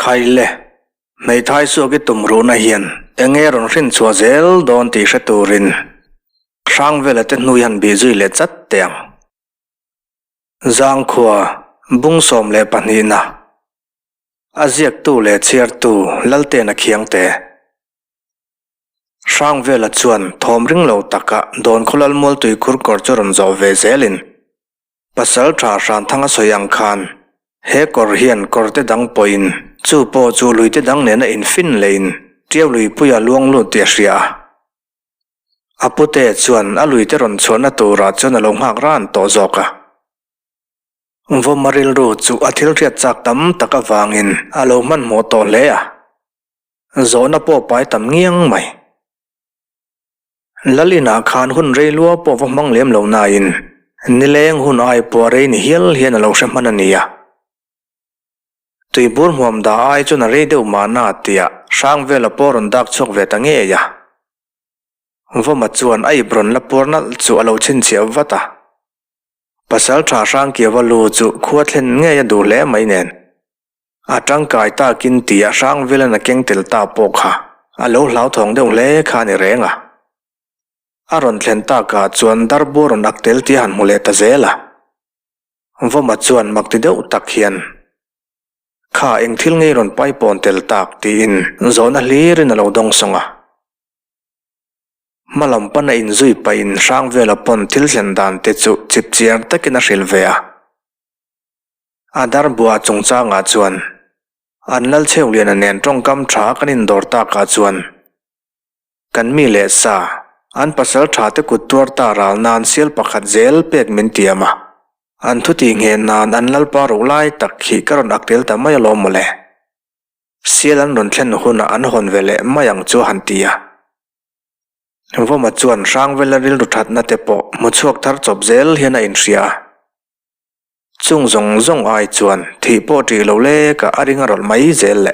Khai le, hmeithai suak i tum ruhna hian enge rawn hrin chhuah zel dawn tih hre turin Hrangvela te hnui han bih zui leh chat teh ang. Zangkhua, Bung 12 na, a ziaktu leh chhiartu Laltena Khiangte. Hrangvela chuan thawm ring lo taka Dawnkhawlal Mualtui khur kawr chu rawn zawh ve zelin Pasal tha Hranthanga sawi ang khan he kawr hian kawrte dang pawhin chu pawh chu luite dang nena infin lehin Tiau luipuia luang lut tih a hria a. A pute chuan a luite rawn chhuahna turah chuan a lo nghak ran tawh zawk a. Vawma rilru chu a thil hriat chak tam tak avangin a lo hmanhmawh tawh hle a. Zawhna pawh pai tam ngiang mai. Lal inah khan hun rei lua pawh va hmang lem lo nain nileng hun ai pawh rei ni hial hian a lo hre hman a ni a. Tuibur hmuam dah ai chuan a rei deuh mahna tia Hrangvela pawh rawn dak chhuak ve ta ngei a. Vawma chuan a ip rawn la puar nalh chu a lo chhinchhiah vat a. Pasaltha Hrangkiava lu chu khua thlen ngei a duh hle mai nen. A tangkai takin tia Hrangvelan a keng tel ta pawh kha a lo hlauthawng deuh hle kha a ni reng a. A rawn thlen takah chuan darbu rawn ak tel tia han hmu leh ta zel a. Vawma chuan mak ti deuh tak hian, Kha eng thil ngei rawn paipawn tel tak tiin zawhna hlirin a lo dawngsawng a. Hmalam pana inzui pahin Hrangvela pawn thil thlen dan te chu chipchiar takin a hrilh ve a. A darbua chungchangah chuan an Lalchheuliana nen tawngkam tha kan indawr takah chuan kan mi leh sa an pasal tha te kut tuar ta ral nan sial pakhat zel pek min tiam a, an thutih ngheh nan an Lalpa ruh lai tak hi ka rawn ak tel ta mai alawm mawle. Sial an rawn thlen hunah an hawn ve leh mai ang chu a han ti a. Vawma chuan Hrangvela rilru thatna te pawh hmu chhuak thar chawp zel hian a inhria a. Chung zawng zawng ai chuan thih pawh ṭih lo lek a a ring a rawlh mai zel le.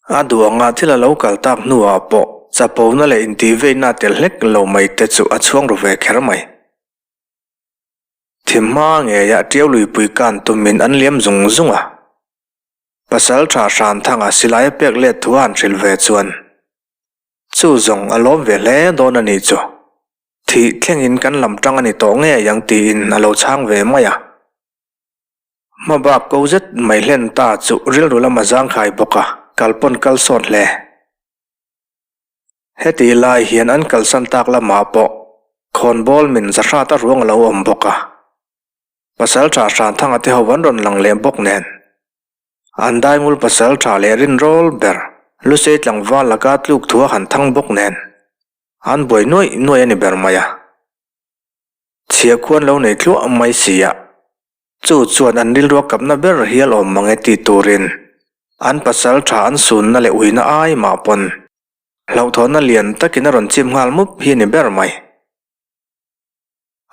A duh anga thil a lo kal tak hnuah pawh chapona leh intihveina a tel hlek lo mai te chu a chhuang ru ve kher mai. Thim hma ngeiah ṭiau luipui kan tumin an liam zung zung a. Pasal ṭha Hranthanga silai a pek let thu a han hrilh ve chuan chu zawng a lawm ve hle dawn a nih chu. Thih thlengin kan lam tang a ni tawh ngei ang tiin a lo chhang ve mai a. Hmabak ko zet mai hlen ta chu rilru lam a zangkhai bawk a, kal pawn kal sawt hle. Hetih lai hian an kalsan tak lamah pawh khawnbawl min zahrat a ruang a lo awm bawk a. Pasaltha Hranthanga te ho an rawn lang leh bawk nen. An daingul pasaltha leh rinrawl ber Lusei tlangval laka tluk thu a han thang bawk nen. An buai nuaih nuaih a ni ber mai a. Chhia khuan lo nei tluah mai si a, chu chuan an rilru a kapna ber hial awm mang e ti turin an pasal tha an sunna leh uina ai mah pawn hlauhthawnna lian takin a rawn chim nghal mup hi a ni ber mai.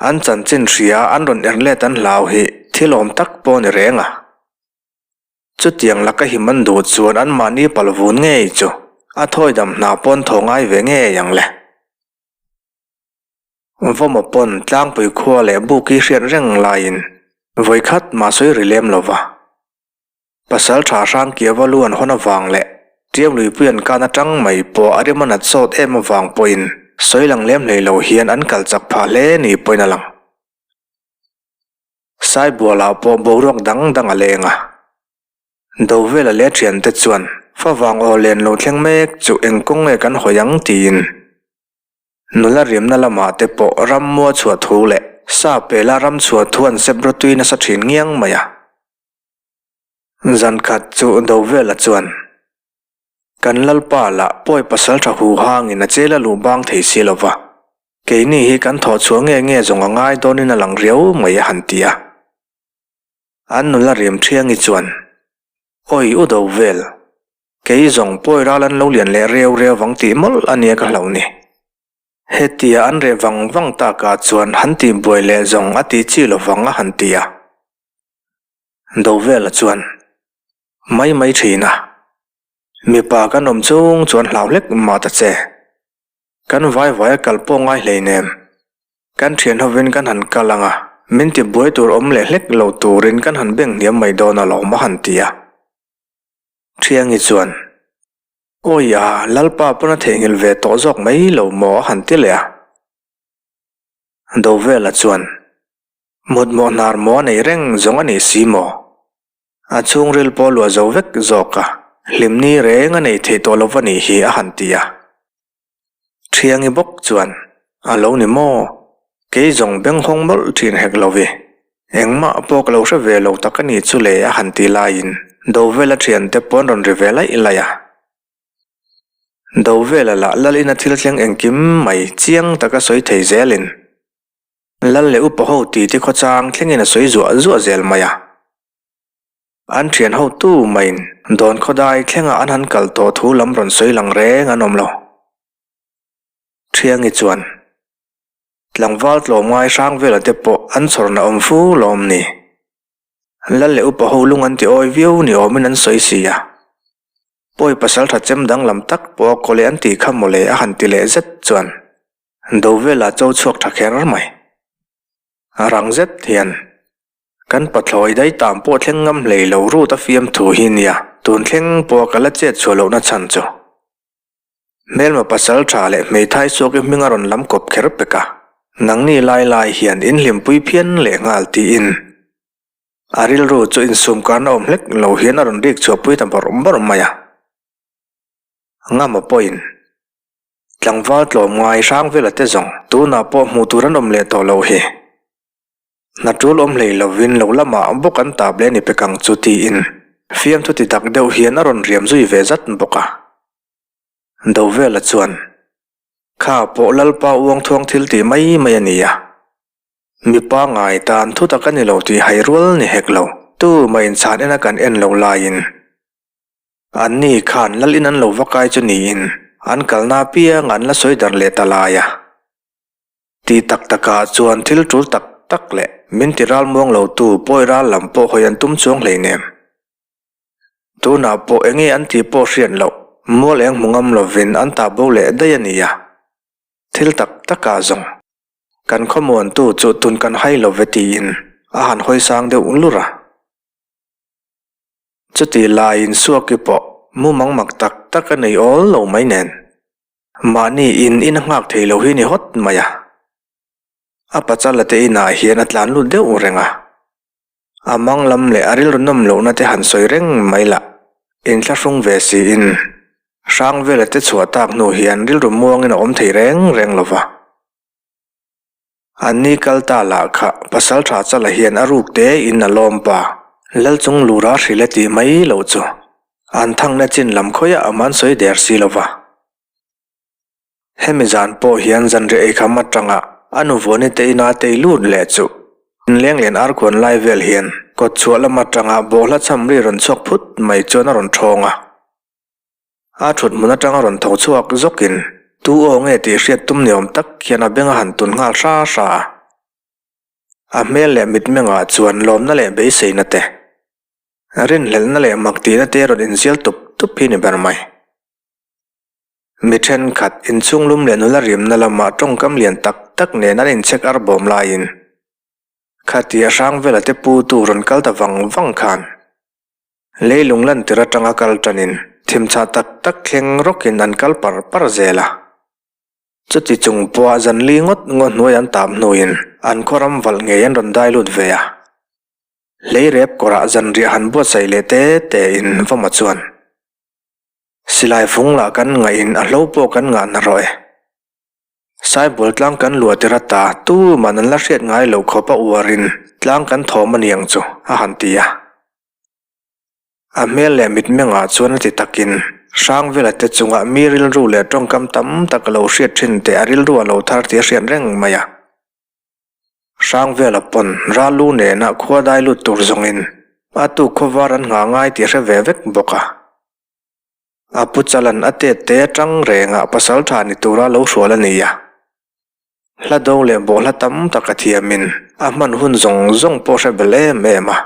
An chanchin hria an rawn er let an hlau hi thil awm tak pawh a ni reng a. Chutiang laka him an duh chuan anmahni palvun ngei chu a thawidam hna pawn thaw ngai ve ngei ang le. Vawma pawn tlangpui khua leh buk i hriat reng laiin vawikhat mah sawi ri lem lo va. Pasal tha Hrangkiava lu an hawn avang leh Tiau luipui an kan atang mai pawh a rim a nat sawt em avang pawhin sawi lang lem hlei lo hian an kal chak phah hle ni pawhin a lang. Saibualah pawh boruak dang dang a leng a. Dovela leh a thiante chuan favang aw len lo thleng mek chu eng kawng nge kan hawi ang tiin nula riamna lamah te pawh rammua chhuah thu leh sa pela ram chhuah thu an sep rawtui nasa thin ngiang mai a. Zan khat chu Dovela chuan Kan Lalpa lah pawi pasal tha hu hangin a chel a luh bang thei si lo va, keini hi kan thawh chhuah nge nge zawng a ngai dawnin a lang riau mai a han ti a. An nula riam thiangi chuan, Awi u do vel, kei zawng pawi ral an lo lian leh reu reu vang tih mawlh a nia ka hlauh ni. Hetia an reh vang vang takah chuan han tih buai leh zawng a tih chi lo vang a han ti a. Dovela chuan, Mai mai thin a. Mipa kan awm chung chuan hlau hlek mah ta che. Kan vai vai a kal pawh ngai hleinem. Kan thian hovin kan han kal ang a, min ti buai tur awm leh hlek lo turin kan han beng hniam mai dawn alawm a han ti a. Thiangi chuan, Awi a, Lalpa pawn a theihnghilh ve tawh zawk mai lo maw a han ti leh a. Dovela chuan, Mutmawh hnar maw a nei reng zawng a nih si maw? A chhungril pawh luah zo vek zawk a, hlimni reng a nei theih tawh lo va nih hi a han ti a. Thiangi bawk chuan, A lo ni maw? Kei zawng benghawng mawlh thin hek lo vi. Engmah pawh ka lo hre ve lo tak a ni chu le a han ti laiin Dovela thiante pawh an rawn ri ve laih laih a. Dovela lah Lalina thil thleng engkim mai chiang taka sawi thei zelin Lal leh upa ho titi khawchang thlengin a sawi zuah zuah zel mai a. An thian ho tu maiin dawn khawdai thlenga an han kal tawh thu lam rawn sawi lang reng an awm lo. Thiangi chuan tlangval tlawmngai hrang vela te pawh an chhawrna awm fu lawm ni. Lal leh upa ho lung an ti awi viau ni awmin an sawi si a. Pawi pasaltha chem danglam tak pawh a kaw leh an tih kha mawle a han ti leh zet chuan Dovela cho chhuak tha kher mai. Rang zet hian kan pathlawi dai tam pawh thleng ngam hlei lo rut a fiam thu hi nia, tun thleng pawh ka la chet chhuah lohna chhan chu. Hmelma pasal tha leh hmeithai suak i hming a rawn lam kawp kher pek a, nangni lai lai hian in hlimpui phian leh nghal tiin a rilru chu insum karna awm hlek lo hian a rawn rik chhuahpui ta bawrh bawrh mai a. Ngama pawhin Tlangval tlawmngai hrang vela te zawng tunah pawh hmuh tur an awm leh tawh loh hi. Hna tul awm hlei lovin lo lamah bawk an tap leh ni pek ang chu tiin fiamthu ti dak deuh hian a rawn riam zui ve zat bawk a. Dovela chuan, Kha pawh Lalpa uangthuang thil tih mai mai a ni a. Mipa ngai tan thu tak a ni lo tih hai rual ni hek lo. Tu mah inchhan ena kan en lo laiin Anni khan lal in an lo va kai chu niin an kalna apiang an la sawi darh leh ta lai a. Ti tak takah chuan thil tul tak tak leh min ti ral muang lo tu pawi ral lam pawh hawi an tum chuang hleinem. Tunah pawh enge an tih pawh hriat loh mual eng hmu ngam lovin an tah bo leh daih a nia. Thil tak takah zawng kan khawmuantu chu tun kan hai lo ve tiin a han hawi sang deuh lur a. Chuti laiin Suaki pawh mumang mak tak tak a nei awl lo mai nen, mahni in in a nghak thei lo hi ni hawt mai a. A pachala te inah hian a tlan lut deuh reng a. A mang lam leh a rilru nawm lohna te han sawi reng mai lah, inthlahrung ve siin Hrangvela te chhuah tak hnu hian rilru muangin a awm thei reng reng lo va. An ni kal ta lah kha pasal tha chala hian a ruk te in a lawm pa. Lal chung lura hrilh e tih mai loh chu an thangna chin lam khawiah a man sawi der si lo va. Hemi zan pawh hian zanriah eikham atanga a nuvuani te ina tei lut leh chu inleng lian arkuan lai vel hian kawtchhuah lam atanga bawhhla cham ri rawn chhuak phut mai chuan a rawn thawng a. A thut hmun atanga rawn tho chhuak zawkin tu aw nge tih hriat tum ni awm tak hian a beng a han tun nghal hra hra a. A hmel leh mitmengah chuan lawmna leh beiseina te, rinhlelhna leh mak tihna te rawn inzial tup tup hi ni ber mai. Mi thenkhat inchhung lum leh nula rimna lamah tawngkam lian tak tak nen an inchhek ar bawm laiin khatia Hrangvela te pu tu rawn kal ta vang vang khan Leilung lantir atanga kal tanin thimchhah tak tak thleng rawkin an kal par par zel a. Chuti chung pawha zanli ngawt ngawt hnuai an tap hnuin an khaw ram valh ngei an rawn dai lut ve a. Lei rep kawrah zanriah han buatsaih leh te tein Vawma chuan, Silai fung lah kan ngaih in a hlo pawh kan ngah na rawh e. Saibul tlang kan luah tir ata tuman an la hriat ngai loh khawp a uarin tlang kan thawm a niang chu, a han ti a. A hmel leh mitmengah chuan a ti takin Hrangvela te chungah mi rilru leh tawngkam tam tak a lo hriat thin teh a rilru a lo thar tih a hriat reng mai a. Hrangvela pawn Ralu nena khua dai lut tur zawngin a tuk khawvar an nghah ngai tih a hre ve vek bawk a. A pu Chalan a tet te atang rengah pasal tha ni tura lo hrual a ni a. Hla do leh bawhhla tam tak a thiamin a hman hun zawng zawng pawh hre bel em em a.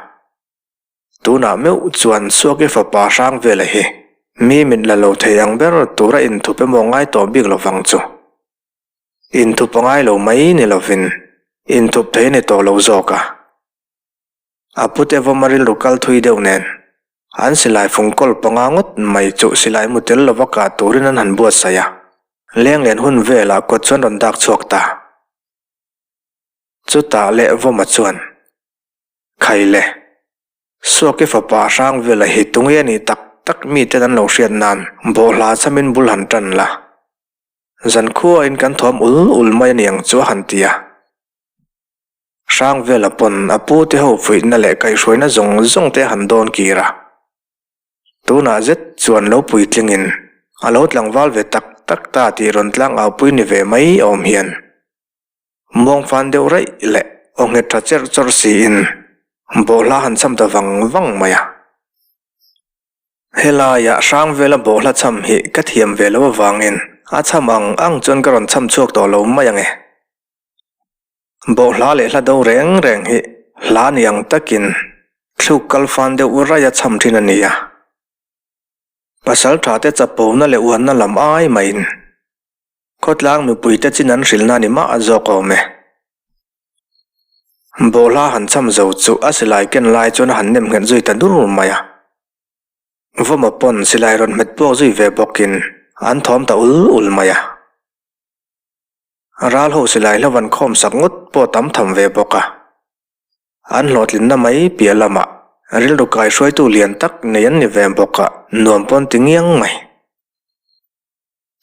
Tunah meuh chuan Suaki fapa Hrangvela hi mi mit la lo thei ang ber tura inthup emaw ngai tawh bik lovang chu. Inthup a ngai lo mai ni lovin inthup thei a ni tawh lo zawk a. A pute vawm a rilru kal thui deuh nen. An silai fung kawl panga ngawt mai chu silai mu tel lova kah turin an han buatsaih a, lenglen hun velah kawt chuan rawn dak chhuak ta. Chutah leh Vawma chuan, Khaile, Suaki fapa hrang vela hi tunge a nih tak tak miten an lo hriat nan bawhhla chamin bul han tan la. Zankhuain kan thawm ul ul mai a ni ang chu a han ti a. Hrangvela pawn a pu te ho fuihna leh kaihhruaina zawng zawng te a han dawn kir a. Tunah zet chuan lo puitlingin a lo tlangval ve tak tak ta tih rawn tlang aupui ni ve mai awm hian muangfan deuh raih leh aw nghet tha cherh chawrh siin bawhhla han cham ta vang vang mai a. Helaiah Hrangvela bawhhla cham hi ka thiam ve lo avangin a cham ang ang chuan ka rawn cham chhuak tawh lo mai ang e. Bawhhla leh hla do reng reng hi hla ni ang takin thluk kal fan deuh raih a cham thin a ni a. Pasal tha te chapona leh uanna lam ai maiin khawtlang mipui te chin an hrilhna ni mah zawk awm e. Bawhhla han cham zo chu a silai ken lai chuan a han nem nghet zui ta dur mai a. Vawma pawn silai rawn hmet puak zui ve bawkin an thawm ta ul ul mai a. Ral ho silai hlauh an khawm sak ngawt pawh tam tham ve bawk a. An hlawhtlinna mai piah lamah rilru kai hruaitu lian tak nei an ni ve bawk a, nuam pawn ti ngiang mai.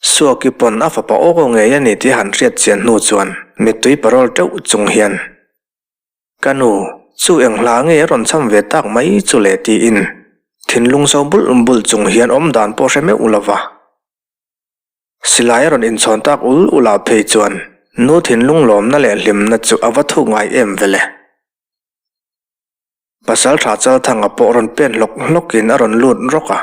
Suaki pawn a fapa aw ngei a ni tih a han hriat chian hnu chuan mittui parawl teuh chung hian, Ka nu, chu eng hla nge a rawn cham ve tak mai chu le tiin thinlung so bulh bulh chung hian awmdan pawh hre meuh lo va. Silai a rawn inchhawn tak ul ul ah phei chuan nu thinlung lawmna leh hlimna chu a va thuk ngai em vele. Pasal tha Chalthanga pawh rawn pen hlawk hlawk in a rawn lut rawk a.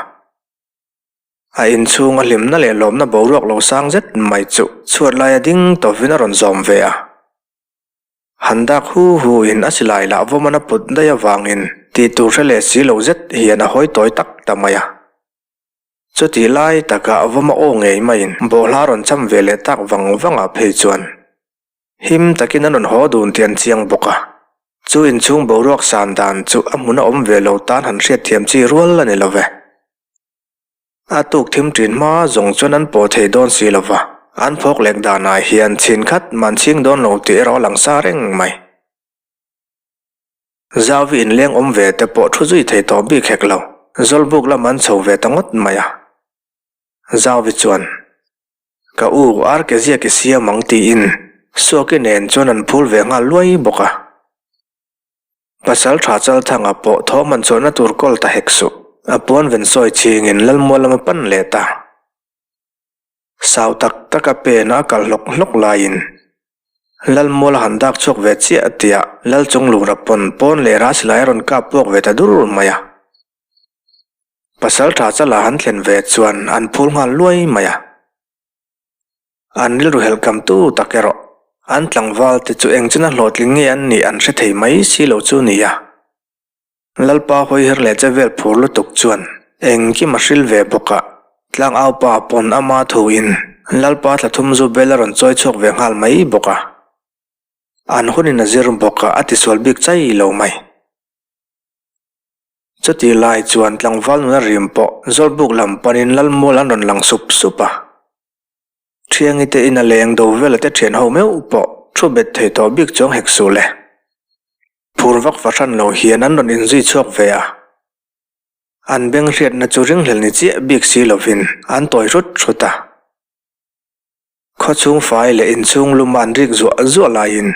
A inchhung a hlimna leh lawmna boruak lo sang zet mai chu chhuat laia ding tawvin a rawn zawm ve a. Han dak hu hu in a silai lah vawman a put daih avangin tih tur hre leh si lo zet hian a hawi tawi tak ta mai a. Chutih lai takah vawma aw ngei maiin bawhhla rawn cham ve leh tak vang vangah phei chuan him takin an rawn haw dun tih an chiang bawk a. Chu inchhung boruak san dan chu a hmun a awm ve lo tan han hriatthiam chi rual a ni lo ve. A tuk thim ṭin hma zawng chuan an pawh thei dawn si lo va, an phawk lek danah hian chhin khat man chhing dawn lo tih erawh a lang sa reng mai. Zauvi inleng awm ve te pawh thu zui thei tawh bik hek lo, Zawlbuk lam an chho ve ta ngawt mai a. Zauvi chuan, Ka u, ar ke ziak i siam ang tiin Suaki nen chuan an phul ve nghal luai bawk a. Pasal tha Chalthanga pawh thawm an chhuahna tur kawl ta hek suh, a puan ven sawi chingin Lalmual lam a pan leh ta. Sau tak taka pen a kal hlawk hlawk laiin Lalmual a han dak chhuak ve chiah tia Lalchunglura pawn pawn leh Rasilai a rawn kap puak ve ta dur mai a. Pasal tha chala han thlen ve chuan an phul nghal luai mai a. An rilru helh kamtu tak erawh an tlangval te chu engchina hlawhtling nge an nih an hre thei mai si lo chu nia. Lalpa hawiher leh che vel phur lutuk chuan engkim a hril ve bawk a, tlangau pa pawn ama thuin Lalpa thla thum zu bel a rawn chawi chhuak ve nghal mai bawk a. An hunin a zir bawk a, a tisual bik chai lo mai. Chutih lai chuan tlangval nuna rim pawh Zawlbuk lam panin Lalmual an rawn lang sup sup a. Thiangi te in a leng do vela te thian ho meuh pawh thu bet thei tawh bik chuang hek suh le. Phur vak fahran lo hian an rawn inzui chhuak ve a. An beng hriatna chu ringhlel ni chiah bik si lovin an tawi hrut hrut a. Khawchhung fai leh inchhung luma an rik zuah zuah laiin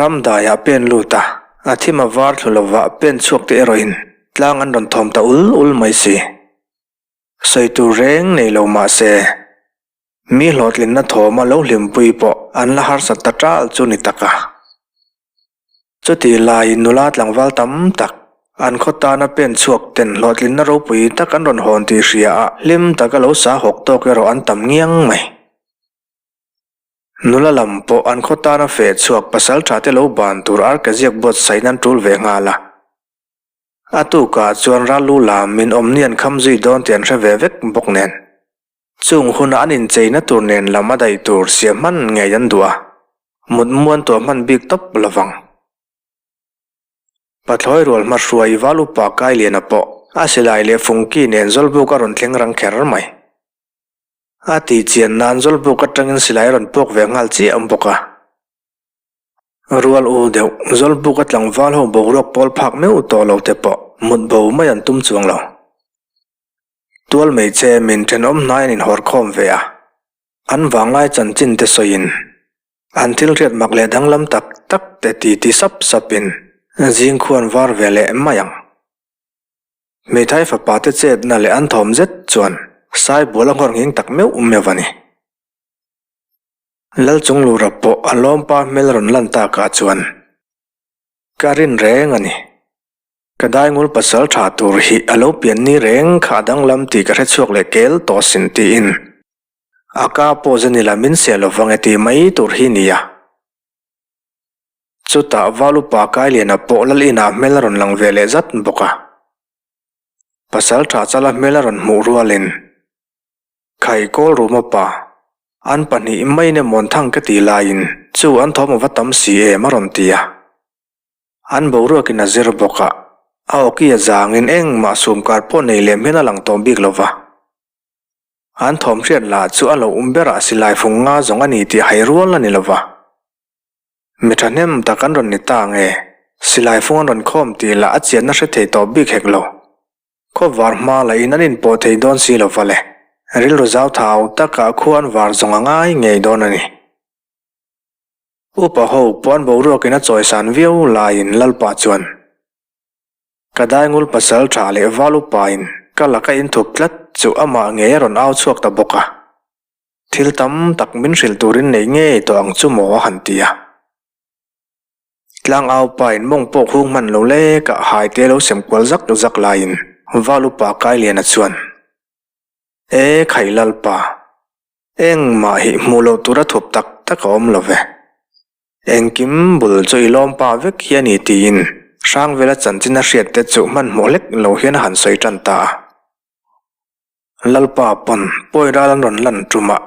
ram daiah pen lut a, a thim a var thlu lovah pen chhuak te erawhin tlang an rawn thawm ta ul ul mai si. Sawi tur reng nei lo mah se, mi hlawhtlinna thawma lo hlimpui pawh an la harsat ta ṭal chu ni tak a. Chutih laiin nula tlangval tam tak, an khaw tana pen chhuak ten hlawhtlinna ropui tak an rawn hawn tih hria a, hlim taka lo sa hawk tawk erawh an tam ngiang mai. Nula lam pawh an khaw tana feh chhuak pasal ṭha te lo ban tur arkeziak buatsaih nan ṭul ve nghal a. A tukah chuan Ralu lam min awm ni an kham zui dawn tih an hre ve vek bawk nen. Chung huna an incheina tur nen lam a daih tur sia hman ngei an duh a, mut muan tuah hman bik tawp lovang. Pathlawi rual hma hruai Val upa Kailiana pawh A silai leh fungki nen Zawlbuk a rawn thleng rang kher mai. A tih chian nan Zawlbuk atangin silai a rawn puak ve nghal chiah bawk a. Rual u deuh, Zawlbuk a tlangval ho boruak pawl phak meuh tawh lo te pawh mut bo mai an tum chuang lo. Tual hmeichhe min thenawm hnai an inhawr khawm ve a, an vanglai chanchin te sawiin an thil hriat mak leh danglam tak tak te ti ti sap sapin zing khuan var ve leh mai ang. Hmeithai fapa te chetna leh an thawm zet chuan Saibual a nghawr nghing tak meuh meuh a ni. Lalchunglura pawh a lawmpa hmel rawn lan takah chuan ka rin reng a ni. Ka daingul pasal tha tur hi a lo pian ni reng kha a danglam tih ka hre chhuak leh kel tawh sin tiin a ka pawh zan ila min seh lo vang e tih mai tur hi nia. Chutah Valupa Kailiana pawh lal inah hmel a rawn lang ve leh zat bawk a. Pasal tha chala hmel a rawn hmuh rualin Khaikawl Ruma pa, an pahnih maiin emawn thang ka tih laiin chu an thawm a va tam si em a rawn ti a. An boruakin a zir bawk a, a awki a zangin engmah sumkar pawh nei lem hian a lang tawh bik lo va. An thawm hriat lah chu a lo um berah silai fung nga zawng a ni tih hai rual a ni lo va. Mi thahnem tak an rawn ni ta nge, silai fung an rawn khawm tih lah a chianna hre thei tawh bik hek lo. Khawvar hma lahin an inpawh thei dawn si lo va le, rilru zau thau takah khua an var zawng a ngai ngei dawn a ni. Upa ho puan boruakin a chawisan viau laiin Lalpa chuan, Ka daingul pasal tha leh val upain ka laka inthup tlat chu amah ngei a rawn au chhuak ta bawk a. Thil tam tak min hrilh turin nei ngei tawh ang chu maw a han ti a. Tlang au pain mawng pawh hung hman lo lekah haite lo sem kual zak zak laiin val upa Kailiana chuan, E khai Lalpa, Engmah hi hmuh loh tura thup tak tak a awm lo ve. Engkim bul chu i lawm pa vek hi a ni tiin Hrangvela chanchin a hriat te chu hmanhmawh hlek lo hian a han sawi tan ta a. Lalpa pawn pawi ral an rawn lan tum a,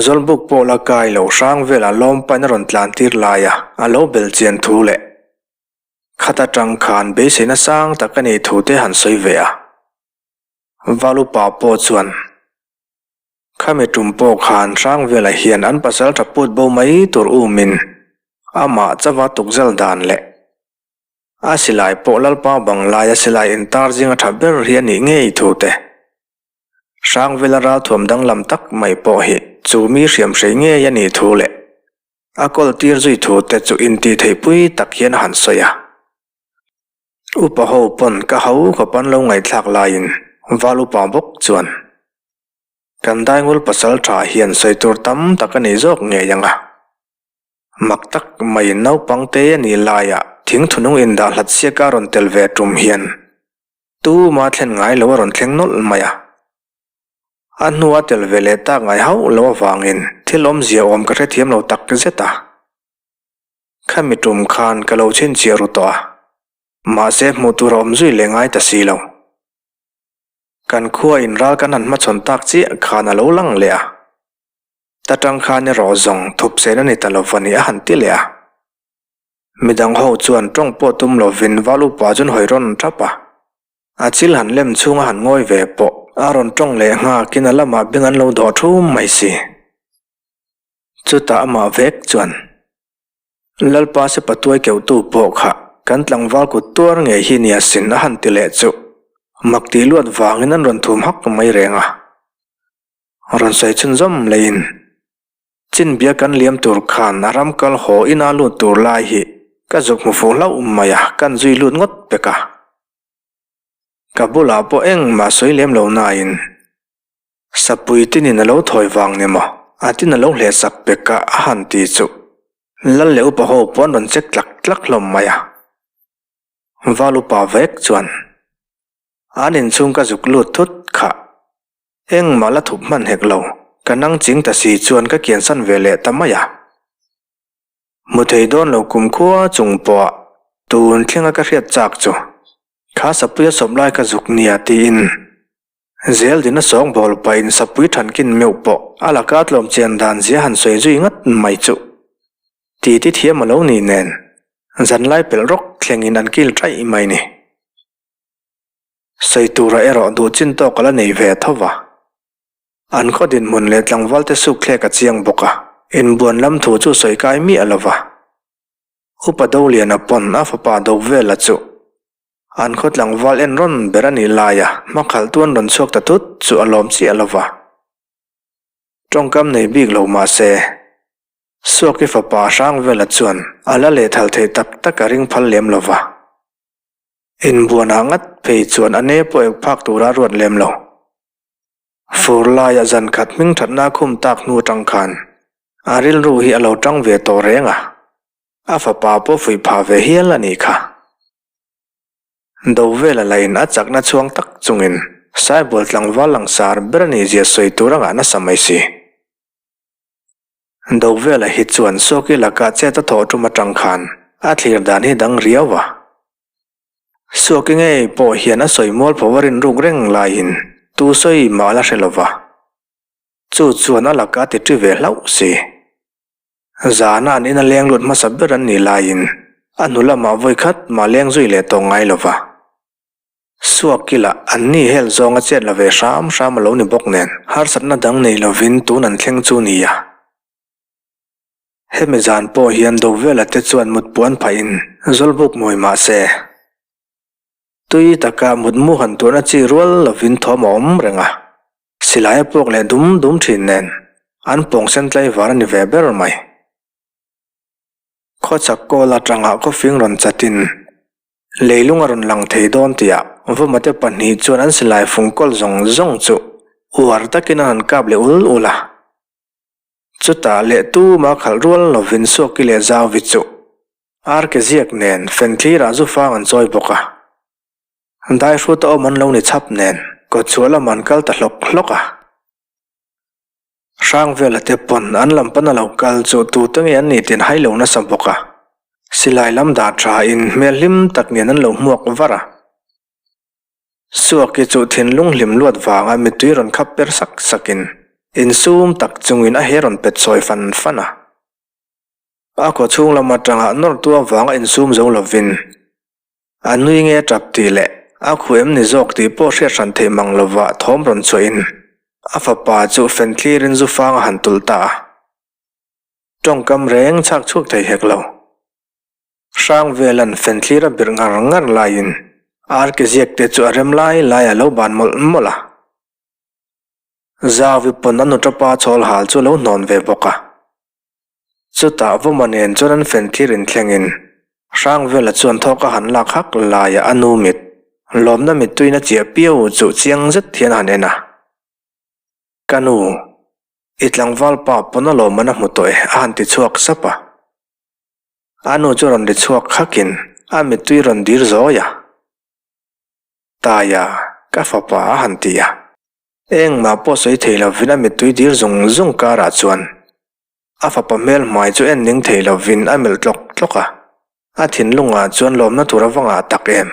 Zawlbuk pawh la kai lo Hrangvela lawm pain a rawn tlan tir lai a, a lo bel chian thu leh khat atang khan beiseina sang tak a nih thu te han sawi ve a. Valupa pawh chuan. Khami tum pawh khan Hrangvela hian an pasal tha put bo mai tur umin amah chava tukzal dan leh a silai pawh Lalpa Banglaia silai intar zinga tha ber hi a nih ngei thu te, Hrangvela ralthuam danglam tak mai pawh hi chu mi hriamhrei ngei a nih thu leh a kawl tir zui thu te chu intihtheihpui tak hian a han sawi a. Upa ho pawn ka ho khawp an lo ngaihthlak laiin Val upa bawk chuan. Kan daingul pasal tha hian sawi tur tam tak a nei zawk ngei ang a. Mak tak maiin naupang te a nih laiah thingthunung indah hlat siaka a rawn tel ve tum hian tuma thlen ngai lo a rawn thleng nawlh mai a. A hnua tel ve leh tak ngai hauh lo avangin thil awmzia awm ka hrethiam lo tak zet a. Khami tum khan ka lo chhinchhiah ru tawh a, mahse hmuh tur a awm zui leh ngai ta si lo. Kan khua in ral kan han hmachhawn tak chiah khan a lo lang leh a, ta tang khan erawh zawng thup sen a ni ta lova ni a han ti leh a. Midang ho chuan tawng pawh tum lovin val upa chuan hawi rawn thap a, a chil han lem chhunga han ngawi ve pawh a rawn tawng leh nghakin a lamah beng an lo dawh thum mai si. Chutah amah vek chuan. Lalpa se patuai keuhtu pawh kha kan tlangval kut tuar ngei hi nia sin a han ti leh chu mak tih luat vangin an rawn thum hak mai reng a. Rawn sawi chhunzawm leiin Chinbia kan liam tur khan a ram kal haw ina lut tur lai hi ka zuk hmu fuh hlauh mai a, kan zui lut ngawt pek a. Ka bulah pawh engmah sawi lem lo nain Sapui tinin a lo thawi vang ni maw? A tin a lo hleh sak pek a a han ti chu Lal leh upa ho pawh an rawn check tlak tlak hlawm mai a. Val upa vek chuan an inchhung ka zuk lut thut kha engmah la thup hman hek lo, ka nang ching ta si chuan ka kiansan ve leh ta mai a. Hmu thei dawn lo kumkhua chung pawh tun thlenga ka hriat chak chu kha sapui a sawp lai ka zuk nia tiin Zeldin a sawngbawl pahin sapui thankin meuh pawh a laka tlawm chian dan zia han sawi zui ngat mai chuh. Titi thiam a lo ni nen, zanlai pelh rawk thlengin an kil ṭaih mai ni. Sawi tura erawh duh chin tawk a la nei ve tho va. An khaw dinhmun leh tlangvalte sukthlek a chiang bawk a, inbuan lam thu chu sawi kai miah lo va. Upa Doliana pawn a fapa Dovela chu an khaw tlangval en rawn ber a nih laia hmakhalhtu an rawn chhuak ta tut chu a lawm chiah lo va. Tawngkam nei bik lo mah se, Suaki fapa Hrangvela chuan a la lehthal theih tak tak a ring phal lem lo va. Inbuanah ngat phei chuan a ne pawh ek phak tura ruat lem lo. Fur laia zan khat hming thatna khum tak hnu atang khan a rilru hi a lo tang ve tawh reng a, a fapa pawh fuih phah ve hial a nih kha. Dovela lain a chakna chhuang tak chungin Saibual tlangval langsar ber a nih zia sawi tur a ngah nasa mai si. Dovela hi chuan Sawki lakah chet a thawh tum atang khan a thlir dan hi dang riau a. Suaki ngei pawh hian a sawi mual pho a rinruk reng laiin tu sawi mah la hre lo va, chu chuan a laka ti ṭi ve hlauh si. Zana an ina leng lut hmasa ber an nih laiin a hnu lamah vawi khat mah leng zui leh tawh ngai lo va. Suaki lah an ni hel zawnga chet la ve hram hram a lo ni bawk nen harsatna dang nei lovin tun an thleng chu nia. Hemi zan pawh hian Dovela te chuan mut puan phahin Zawlbuk mawi mah se, tui taka mutmu han tuahna chi rual lovin thawm a awm reng a, silai a puak leh dum dum thin nen an pawng sen tlaivar a ni ve ber mai. Khawchhak kawl atanga khawfing rawn chatin leilung a rawn lang thei dawn tihah Vawmate pahnih chuan an silai fung kawl zawng zawng chu uar takin an han kap leh ul ul a. Chutah leh tuma khalh rual lovin Suaki leh Zauvi chu Arke ziak nen Fenthlirah zu fang an chawi bawk a. Daihruta awm an lo ni chhap nen kawtchhuah lamah an kal ta hlawk hlawk a. Hrangvela te pawn an lam pana lo kal chu tute nge an nih tin hai lo nasa bawk a. Silai lam dah tha in hmel hlim tak nen an lo hmuak var a. Suaki chu thinlung hlim luat vanga mittui rawn khap per sak sakin insum tak chungin a he rawn pet sawi fan fan a. A khaw chhung lam atanga nawrtu avanga insum zo lovin a nui nge tap tih leh a khu em ni zawk tih pawh hriat hran theih mang lova thawm rawn chhuahin a fapa chu fen thlirin zu fang a han tulh ta a. Tawngkam reng chhak chhuak thei hek lo. Hrangvelan fenthlir a birh ngar ngar laiin Arke ziak te chu a rem lai lai a lo ban mawlh mawlh a. Zauvi pawn a nutapa chhawl hal chu a lo hnawn ve bawk a. Chutah Vawma nen chuan an fenthlir inthlengin Hrangvela chuan thawk a han lak hak laiah a nu mit lawmna mittuiin a chiah piau chu chiang zet hian a han en a. Ka nu, i tlangval pa pawn a lawm an a hmu tawh e a han ti chhuak sap a. A nu chu rawn ri chhuak khakin a mittui rawn dir zawi a. Taia, ka fapa a han ti a. Engmah pawh sawi thei lovin a mittui dir zung zung karah chuan a fapa hmel hmai chu en ning thei lovin a melh tlawk tlawk a. A thinlungah chuan lawmna tur a va ngah tak em.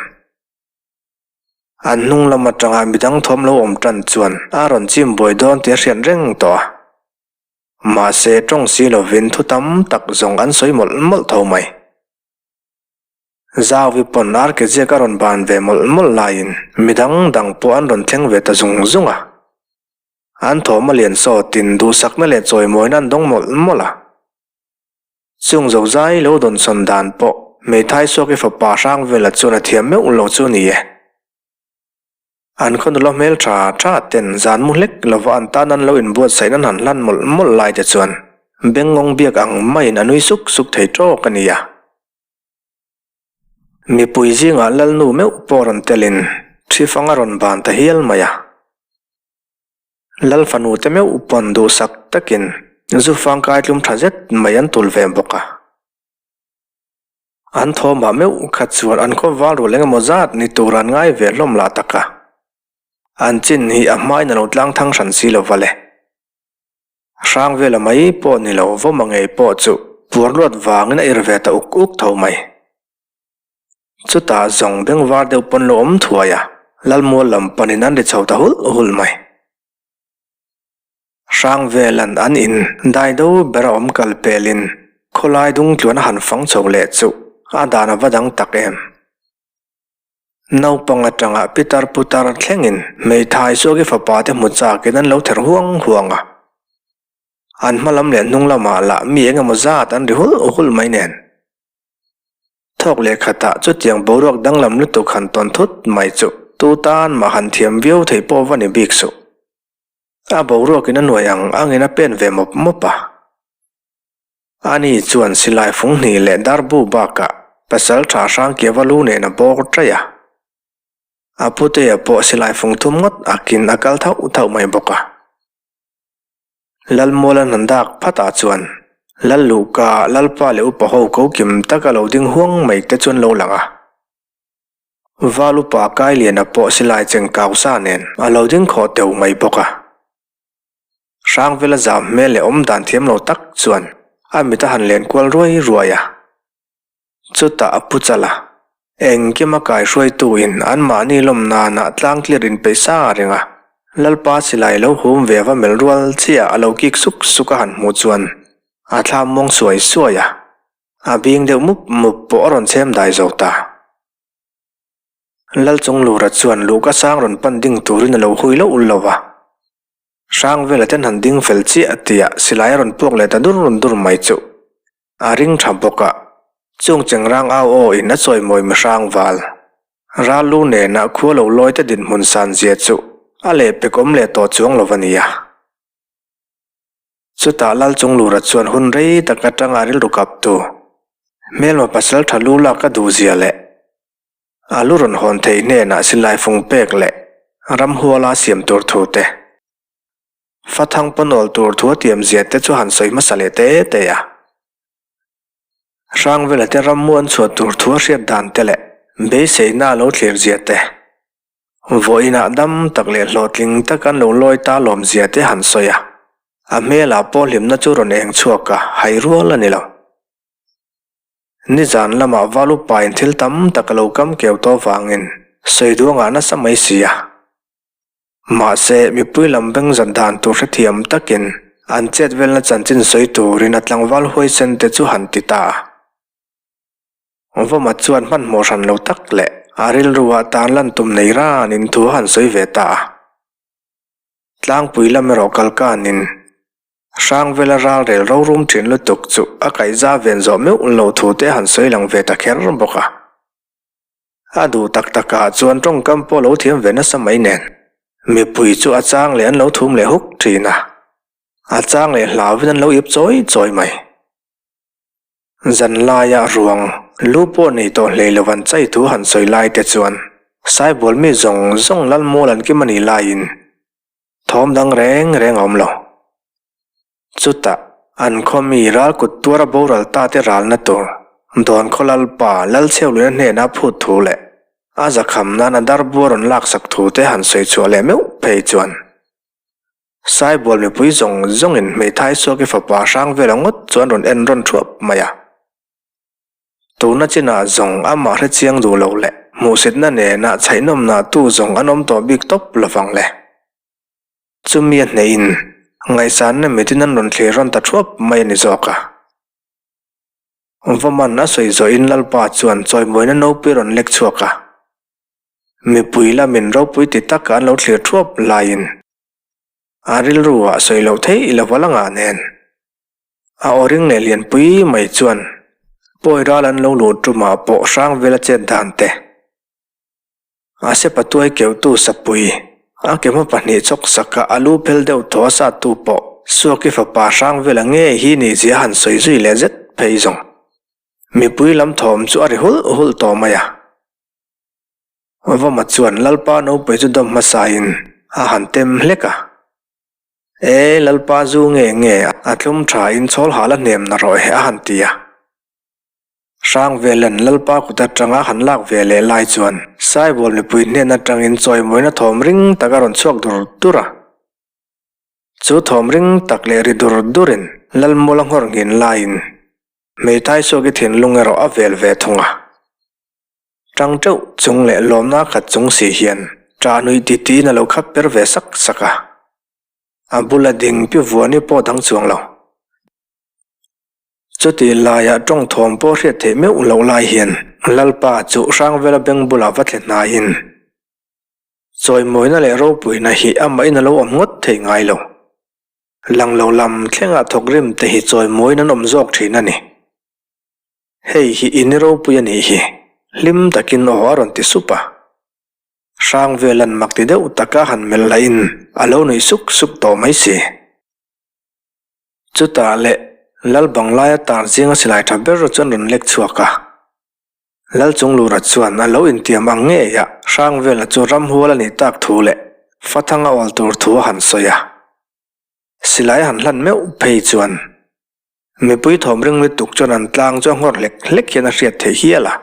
An hnung lam atanga midang thawm lo awm tan chuan a rawn chim buai dawn tih a hriat reng tawh a. Mahse, tawng si lovin thu tam tak zawng an sawi mawlh mawlh tho mai. Zauvi pawn ar ke ziak a rawn ban ve mawlh mawlh laiin midang dang pawh an rawn thleng ve ta zung zung a. An thawm a lian sawtin duhsakna leh chawimawina an dawng mawlh mawlh a. Chung zozai lo dawnsawn dan pawh hmeithai suaki fapa Hrangvela chuan a thiam meuh lo chu a ni e. An khaw nula hmel tha tha ten zan mu hlek lova an tan an lo inbuatsaih nan han hlan mawlh mawlh lai te chuan bengngawng biak ang maiin a nui suk suk thei tawk a nia. Mipui zingah Lalnu meuh pawh rawn telin thi fang a rawn ban ta hial mai a. Lal fanu te meuh pawn duhsak takin zu fangkai tlum tha zet mai an tul ve bawk a. An thawmah meuh khat chuan an khaw val rual engemaw zat ni tur an ngai ve hlawm lah tak a. An chin hi a hmain a lo tlang thang hran si lo va le. Hrangvela mai pawh ni lo vawma ngei pawh chu puar luat vangin a ir ve ta uk uk tho mai. Chutah zawng bengvar deuh pawn lo awm thuai a, Lalmual lam panin an ri chho ta hulh hulh mai. Hrangvelan an in dai do ber a awm kal pelin khawlai dung tluan a han fang chho leh chu a dan a va dang tak em. Naupang atanga pitar putar thlengin hmeithai Suaki fapa te hmu chakin an lo ther huang huang a. An hma lam leh hnung lamah lah mi eng emaw zat an ri hulh hulh mai nen. Thawk leh khatah chutiang boruak danglam lutuk han tawn thut mai chu tu tan mah han thiam viau theih pawh va ni bik suh. A boruakin a nuai ang angin a pen ve mawp mawp a. Ani chuan silai fung hnih leh darbu bakah pasal tha Hrangkiava lu nen a bawr ṭaih a. A putea pawh silai fung thum ngawt akin a kal thauh thauh mai bawk a. Lalmuala hna dak phatah chuan Lalluhka, Lalpa leh upa ho ko kim taka lo ding huang mai te chu an lo lang a. Val upa Kailiana pawh silai cheng kausa nen a lo ding khawh teuh mai bawk a. Hrangvela zam hmel leh awm dan thiam lo tak chuan a mit a han len kual ruai ruai a. Chutah a pu chal a, engkim a kai hruaituin anmahni lawm nanah tlang tlir inpeih sa reng a, Lalpa silai lo hum ve va melh rual chiah a lo kik suk suk a han hmuh chuan a thlam muang suai suai a, a bing deuh mup mup pawh a rawn chhem dai zo ta. Lalchunglura chuan luhka sang rawn pan ding turin a lo hui loh lo va. Hrangvela ten han ding fel chiah tihah silai a rawn puak leh ta dur dur mai chu a ring tha bawk a, chung chengrang au aw in a chawimawi mi hrangval ral lu nena khua lo lawi te dinhmun san zia chu a lehpek awm leh tawh chuang lo a nia. Chutah Lalchunglura chuan hun rei tak atanga rilru kaptu hmelma pasal tha lu lak a duh zia leh A lu rawn hawn theih hnenah silai fung pek leh ramhuala siam tur thu te, fathang pawnawl tur thu a tiam zia te chu han sawi hmasa leh te te a. Hrangvela te rammu an chhuah tur thu a hriat dan te leh beiseina a lo thlir zia te, vawiinah dam tak leh hlawhtling tak an lo lawi ta lawm zia te han sawi a, a hmelah pawh hlimna chu rawn eng chhuak a, hai rual a ni lo. Nizan lamah Valupain thil tam tak a lo kam keu tawh vangin Sawiduangah nasa mai si a. Mahse, mipui lam beng zat dan tur hrethiam takin an chet velna chanchin sawi turin a tlangval huaisen te chu han ti ta a. Vawma chuan hmanhmawh hran lo tak leh a rilruah tan lan tum nei ranin thu a han sawi ve ta a. Tlangpui lam erawh kalkanin Hrangvela ralrel rorum thin lutuk chu a kaihza ven zawh meuh lo thu te han sawi lang ve ta kher bawk a. A duh tak takah chuan tawngkam pawh lo thiam ve nasa mai nen, mipui chu a chang leh an lo thum leh huk thin a, a chang leh hlauvin an lo ip chawi chawi mai. Zanlaia ruang lu pawh nei tawh hlei lo an chai thu han sawi lai te chuan Saibual mi zawng zawng Lalmual an kim a nih laiin Thawm dang reng reng a awm lo. Chutah, an khaw mi ral kut tuara boral ta te ralna tur Dawn khaw Lalpa Lalchheuliana hnena phut thu leh a zakham nan a darbu a rawn laksak thu te han sawi chhuah leh meuh phei chuan Saibual mipui zawng zawngin hmeithai Suaki fapa hrang vela ngawt chuan rawn en rawn thuap mai a. Tuna chinah zawng amah hre chiang duh loh leh hmuhsitna nena chhaihnawmna tu zawng an awm tawh bik tawp lovang le. Chumi a hneihin ngaihsanna mitin an rawn thlir rawn ta thuap mai a ni zawk a. Vawman a sawi zawhin Lalpa chuan chawimawina nopui rawn lek chhuak a. Mipui lamin ropui ti taka an lo thlir thuap laiin a rilru ah sawi loh theih lova la ngah nen. A aw ring leh lianpui mai chuan pawi ral an lo luh tumah pawh hrang vela chet dan te, a sepa tuai keuhtu sapui, a ke hma pahnih chawk saka a lu phel deuh thaw a sattu pawh Suaki fapa hrang vela ngei hi nih zia han sawi zui leh zet phei zawng. Mipui lam thawm chu a ri hulh hulh tawh mai a. Vawma chuan Lalpa naupui chu dawm hmasain a han tem hlek a. E, Lalpa zu nge nge a tlum tha in chhawl hal a hnem na rawh e a han ti a. Hrangvelan Lalpa kut atanga han lak ve leh lai chuan Saibual mipui hnen atangin chawimawina thawm ring tak a rawn chhuak dur dur a. Chu thawm ring tak leh ri dur durin Lalmula nghawr nghin laiin hmeithai suaki thinlung erawh a vel ve thung a. Tang teuh chung leh lawmna khat chung si hian ṭah nuih ti tiin a lo khap per ve sak sak a. A bula ding pi vuani pawh dang chuang lo. Chutih laiah tawng thawm pawh hriat theih meuh loh lai hian Lalpa chu Hrangvela beng bulah va thle hnaiin, Chawimawina leh ropuina hi amahin a lo awm ngawt thei ngai lo. Lang lo lam thlengah thawkrim te hi chawimawiin an awm zawk thin a ni. Hei hi i ni ropui a nih hi, hlim takin aw a rawn ti sup a. Hrangvela'n mak ti deuh taka han melh lahin a lo nuih suk suk tawh mai si. Chutah leh Lal Banglaia tar zinga silai tha ber chuan rawn lek chhuak a. Lal Chunglura chuan a lo intiam ang ngei a, Hrangvela chu ramhual a nih tak thu leh Fathang a awl tur thu a han sawi a. Silai a han hlan meuh phei chuan mipui thawm ring lutuk chuan an tlang chu a nghawr hlek hlek hian a hriat theih hial a.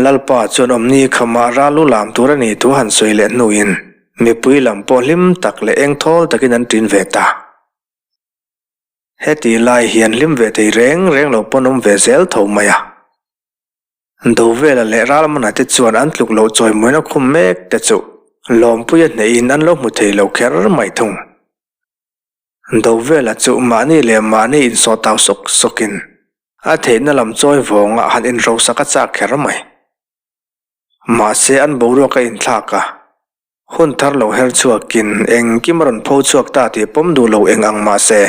Lalpa chuan awmni khamah ral u lam tur a ni thu han sawi leh hnuin mipui lam pawh hlim tak leh eng thawl takin an ṭin ve ta. Heti lai hian hlim ve thei reng reng lo pawn awm ve zel tho mai a. Dovela leh Ralmana te chuan an tluk loh chawimuina khum mek te chu lawmpuia hnehin an lo hmu thei lo kher mai thung. Dovela chu mahni leh mahni insawh tau sawk sawkin A theihna lam chawi vawngah han inrosak a chak kher mai. Mahse an boruak a inthlak a, hun thar lo her chhuakin engkim a rawn pho chhuak ta tih pawm duh lo eng ang mahse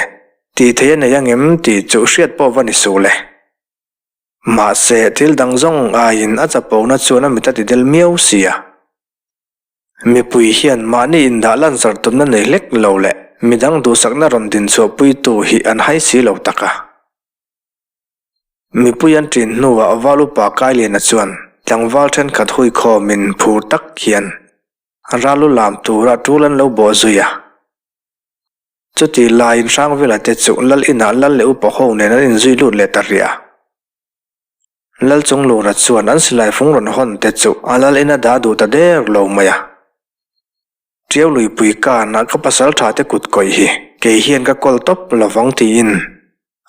tih theih a nei angem tih chu hriat pawh va ni suh le. Mahse thil dang zawng aiin a chapona chuan a mit a ti del miau si a. Mipui hian mahni indah lanzar tumna nei hlek lo leh midang duhsakna rawn dinchhuahpuitu hi an hai si lo tak a. Mipui an ṭin hnuah val upa Kailiana chuan tlangval ṭhenkhat hui khawmin phur tak hian ral u lam tura ṭul an lo bawh zui a. Chutih laiin Hrangvela te chu Lal inah Lal leh upa ho nen an inzui lut leh ta riah a. Lal Chunglura chuan an silai fung rawn hawn te chu a Lal ina dah duh ta der lo mai a. Ṭiau luipui kanah ka pasal ṭha te kut kawih hi kei hian ka kawl tawp lovang tiin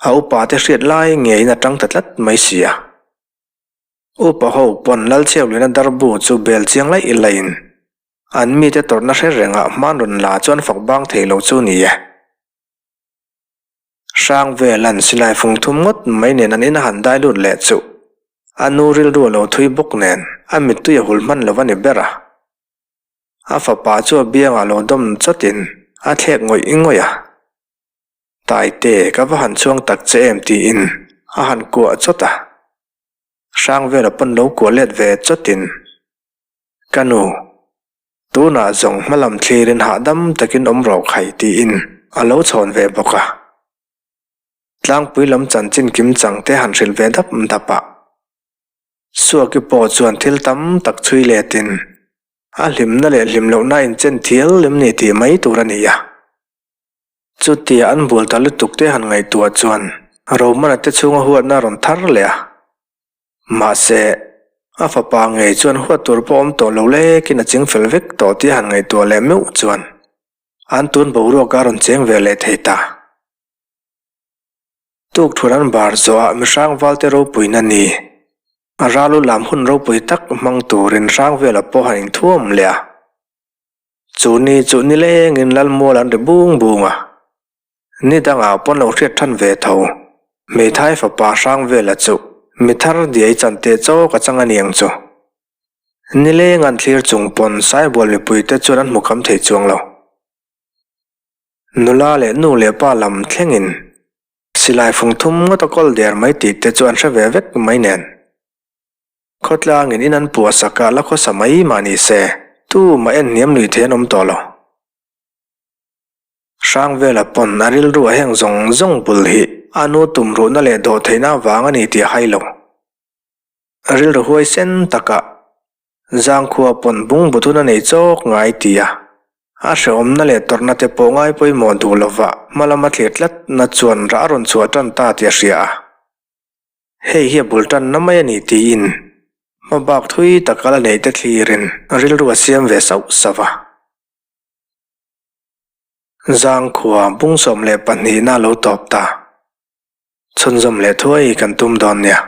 a upa te hriat lai ngeiin a ṭang ta tlat mai si a. Upa ho pawn Lalcheuliana darbu chu bel chiang laih laihin an mite tawrhna hre rengah hman rawn la chuan fak bang thei lo chu ni e. Hrangvelan silai fung thum ngawt mai nen an in a han dai lut leh chu a nu rilru a lo thui bawk nen a mittui a hul hman lo a ni ber a. A fapa chu a biangah lo dawm chawtin a thlek ngawih ngawih a. Taite, ka va han chhuang tak che em tiin a han kuah chawt a. Hrangvela pawn lo kuah let ve chawtin, Ka nu, tunah zawng hmalam thlirin hahdam takin awm rawh khai tiin a lo chhawn ve bawk a. Tlangpui lam chanchin kimchang te han hrilh ve dap dap a. Suaki pawh chuan thil tam tak chhui letin a hlimna leh hlim lohna a inchen thial lem ni tih mai tur a ni a. Chutia an bual ta lutuk te han ngaihtuah chuan Romana te chhunga huatna a rawn thar leh a. Mahse, a fapa ngei chuan huat tur pawh awm tawh lo lekin a ching fel vek tawh tih a han ngaihtuah leh meuh chuan an tun boruak a rawn cheng ve leh thei ta. Tuk thun an bar zawhah mihrang valte ropuina ni. A ral u lam hun ropui tak hmang turin hrang vela pawh han inthuam leh a. Chu ni chu nilengin Lalmual an ri bung bung a. Ni dangah pawn lo hriat than ve tho. Hmeithai fapa hrang vela chu mi thar diai chan teh chawk a chang a niang chu. Nileng an thlir chung pawn Saibual mipuite chuan an hmu kham thei chuang lo. Nula leh nu leh pa lam thlengin silai fung thum ngawt a kawl der mai tih te chu an hre ve vek mai nen. Khawtlangin in an puah sak a la khawsa mai mah ni se, tu mah en hniam lui thei an awm tawh lo. Hrangvela pawn a rilru a heng zawng zawng bul hi a nu tumruhna leh dawhtheihna avang a ni tih a hai lo. Rilru huaisen takah Zangkhua pawn bungbu thun a nei chawk ngai ti a, a hrehawmna leh tawrhna te pawh ngai pawimawh duh lova hma lama thlir tlatna chuan rah a rawn chhuah tan ta tih a hria a. Hei hi a bul tanna mai a ni tiin hma bak thui tak a la neih te thlirin rilru a siam ve sauh sauh a. Zangkhua bung 12 na lo tawp ta. Chhunzawm leh thuai kan tum dawn nia.